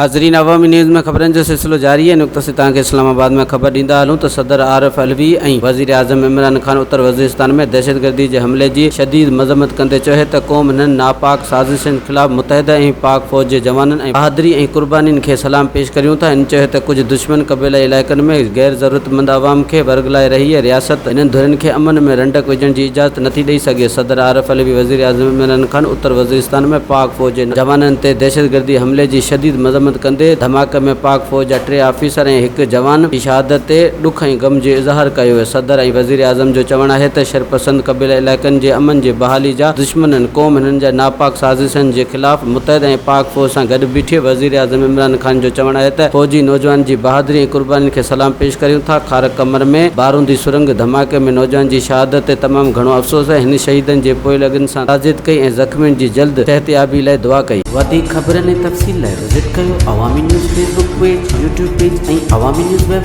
ناظرين عوامي نيوز ۾ خبرن جو سلسلو جاري آهي نقطه سي توهان کي اسلام آباد ۾ خبر ڏيندا هلون ته صدر عارف علوي ۽ وزيراعظم عمران خان اتر وزيرستان ۾ دهشتگردي جي حملي جي شديد مذمت ڪندي چيو ته قوم هنن ناپاڪ سازشن خلاف متحد ۽ پاڪ فوج جي جوانن ۽ بهادري ۽ قربانين کي سلام پيش ڪريون ٿا هن چيو ته ڪجهه دشمن قبيلائي علائقن ۾ غير ضرورتمند عوام کي ورغلائي رهي آهي رياست انهن ڌرين کي امن ۾ رنڊڪ وجهڻ جي اجازت نٿي ڏئي سگهي صدر عارف علوي وزيراعظم عمران خان اتر وزيرستان ۾ پاڪ فوج جي جوانن تي دهشتگردي حملي جي شديد مذمت ڪندي ڌماڪي ۾ پاڪ فوج جا ٽي آفيسر ۽ هڪ جوان جي شهادت تي ڏک ۽ غم جو اظهار ڪيو ويو. صدر ۽ وزيراعظم جو چوڻ آهي ته شرپسند قبيلائي علائقن جي امن جي بحالي جا دشمنن قوم هنن جا ناپاڪ سازشن جي خلاف متحد ۽ پاڪ فوج سان گڏ بيٺي وزيراعظم عمران خان جو چوڻ آهي ته فوجي نوجوانن جي بهادري ۽ قربانين کي سلام پيش ڪريون ٿا کارڪ ڪمر ۾ بارودي سرنگ ڌماڪي ۾ نوجوان جي شهادت تي تمام گهڻو افسوس آهي هن شهيدن جي پوئلڳن سان تعزيت ڪئي ۽ زخمين جي جلد صحتيابي لاء دعا ڪئي. وڌيڪ خبرن ۽ تفصيل لاء وزٽ ڪيو Awami news Facebook page, YouTube page ۽ Awami news web.